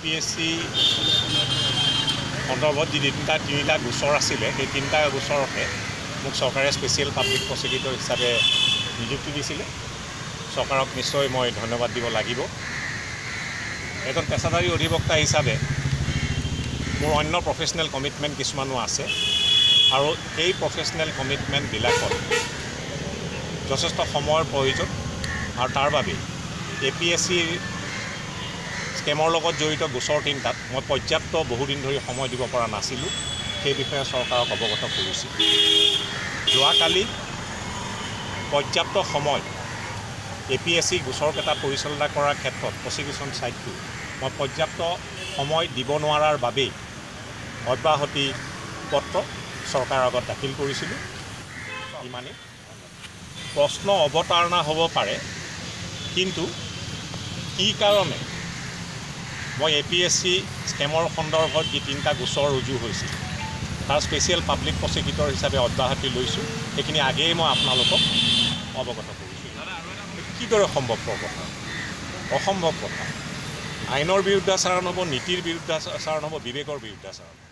P S C সন্দৰ্ভত যি তিনিটা গোচৰ আছিলে, সেই তিনিটা গোচৰতে মোক চৰকাৰে স্পেচিয়েল পাব্লিক প্ৰচিকিউটৰ হিচাপে নিযুক্তি দিছিলে। চৰকাৰক নিশ্চয় মই ধন্যবাদ দিব লাগিব। এজন পেছাদাৰী অধিবক্তা হিচাপে মোৰ অন্য প্ৰফেচনেল কমিটমেণ্ট কিছুমানো আছে আৰু সেই প্ৰফেচনেল কমিটমেণ্টবিলাকত যথেষ্ট সময়ৰ প্ৰয়োজন আৰু তাৰ বাবেই এ পি এছ চিৰ স্কেমৰ লগত জড়িত গোচৰ তিনিটাত মই পৰ্যাপ্ত বহুদিন ধৰি সময় দিব পৰা নাছিলোঁ, সেই বিষয়ে চৰকাৰক অৱগত কৰিছিলোঁ। যোৱাকালি পৰ্যাপ্ত সময় এ পি এছ চি গোচৰকেইটা পৰিচালনা কৰাৰ ক্ষেত্ৰত প্ৰচিকিউশ্যন ছাইডটো মই পৰ্যাপ্ত সময় দিব নোৱাৰাৰ বাবেই অব্যাহতি পত্ৰ চৰকাৰৰ আগত দাখিল কৰিছিলোঁ। ইমানেই। প্ৰশ্ন অৱতাৰণা হ'ব পাৰে, কিন্তু কি কাৰণে মই এ পি এছ চি স্কেমৰ সন্দৰ্ভত যি তিনিটা গোচৰ ৰুজু হৈছিল তাৰ স্পেচিয়েল পাব্লিক প্ৰচিকিউটৰ হিচাপে অব্যাহতি লৈছোঁ, সেইখিনি আগেয়ে মই আপোনালোকক অৱগত কৰিছোঁ। কিদৰে সম্ভৱপৰ কথা? অসম্ভৱ কথা। আইনৰ বিৰুদ্ধাচাৰণ হ'ব, নীতিৰ বিৰুদ্ধাচাৰণ হ'ব, বিবেকৰ বিৰুদ্ধাচাৰণ হ'ব।